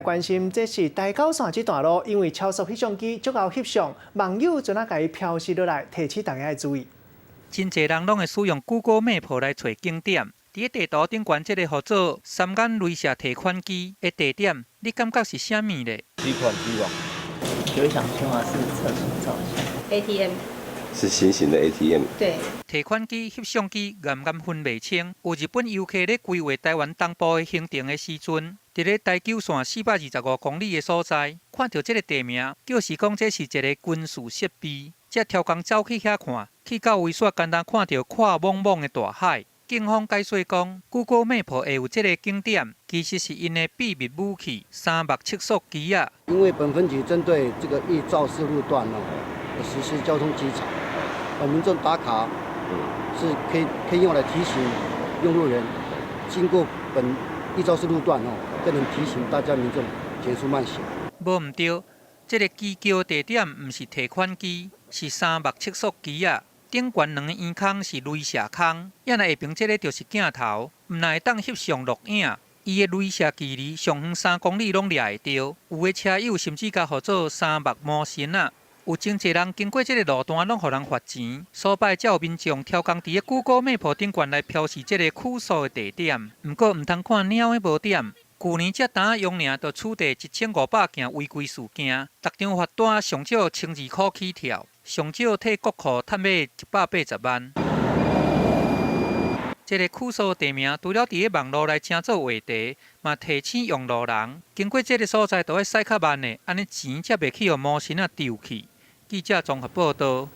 關心這是台九線這段路，因為超速翕相機足𠢕翕相，網友陣仔共伊標示落來，提醒大家注意。真濟人攏會使用 Google Map 來揣景點。佇咧地圖頂懸這个號做三眼雷射提款機的地點，你感覺是啥物咧？提款機吧。有想說話是測速照相。 ATM。是新型的 ATM。對。提款機、翕相機，嚴嚴分袂清。有日本遊客咧規劃臺灣東部的行程的時陣，佇咧台九線425公里的所在，看著這个地名，就是講這是一个軍事設備。才挑工走去遐看，去到位煞敢若看著闊莽莽的大海。警方解說講，Google Map 會有這个景點，其實是𪜶的秘密武器——三目測速機仔。因為本分局針對這個易肇事路段哦，實施交通稽查，民眾打卡是可以用來提醒用路人經過本易肇事路段哦，更能提醒大家民眾減速慢行。無毋對，這个機叫地點毋是提款機，是三目測速機仔。頂懸兩个圓孔是雷射孔，仔若下爿這个就是鏡頭，毋但會當翕相錄影，伊的雷射距離上遠3公里攏掠會著。有的車友甚至共號做三目魔神仔。有真濟人經過這个路段，攏予人罰錢。所擺才有民眾挑工佇咧 Google Map 頂懸來標示這个曲數的地點。毋過毋通看貓的無點。舊年才單用爾就處罰1500件違規事件，逐張罰單上少1200塊起跳，上少替國庫趁買180萬。這个曲數地名除了佇咧網路來成做話題，嘛提醒用路人經過這个所在，著愛駛較慢的，按呢錢才袂去予魔神仔丟去。記者綜合報導。